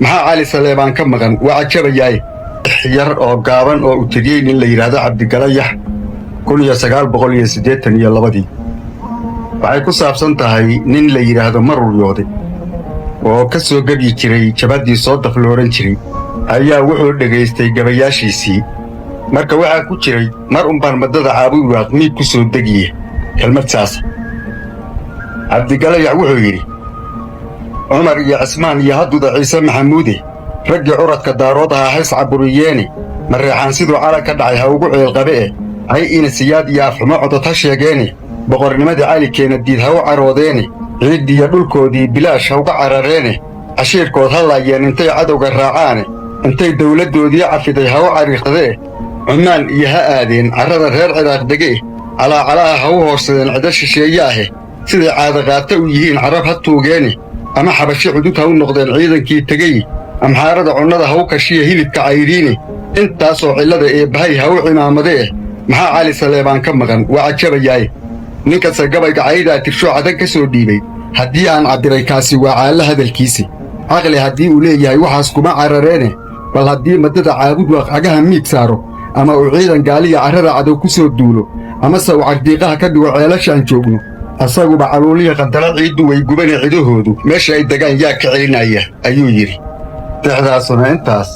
Maxaa Cali Saleebaan ka maqan? Waa cajabayaaye. Yar oo gaaban oo u tiriyey nin la yidhaahdo Cabdigalayax 1982-dii waxay ku saabsan tahay nin la yidhaahdo Maruryoode oo ka soo gebyi jiray jabaddii soo daflooran jiray ayaa wuxuu dhegaystay gabayaashiisii. Marka waxaa ku jiray mar unbaan maddada Caabuwaaq miig ku soo degiye kelmad saasa. Cabdigalayax wuxuu yidhi: Cumar iyo Cismaan iyo hadduda Ciise Maxamuude, raggii curadka Daarood ahaa hays caburiyeene, Mareexaan siduu calan ka dhacay ha ugu ciilqabe eh, cay ina Siyaad iyo afxumo codod ha sheegeene, boqornimadii Cali keena diid ha u caroodeene, ciiddiiyo dhulkoodii bilaash ha uga carareene, cashiirkood ha laayeen intay cadowga raacaane, intay dawladdoodii cafiday ha u cariiqdee, Cumaan iyo ha aadeen carrada reer Ciraaq dege, calaacalaha ha u hoorsadeen cido shisheeye ahe, siday caadaqaata u yihiin Carab ha tuugeene, ama Xabashi cudud ha u noqdeen ciidankii tegey, Amxaarada cunnada ha u kashiya hilibka cayriine, intaasoo cillada eebbahay ha u cimaamadee. Maxaa Cali Saleebaan ka maqan? Waa cajabayaaye. Ninkase gabayga caydaa tirshoo cadan ka soo dhiibay haddii aan cabbiray, kaasi waa caallo hadalkiisi. Caqli haddii uu leeyahay waxaas kuma carareene. Bal haddii maddada Caabudwaaq cagaha miig saaro, ama uu ciidan gaaliya carrada cadow ku soo duulo, amase uu cardiiqaha ka dhigo ceelashaan joogno, asaguba caluuliya Qandala ciiddu way gubane, cidahoodu meesha ay degaan yaa ka celinaya, ayuu yidhi. Dexdaasuna intaas.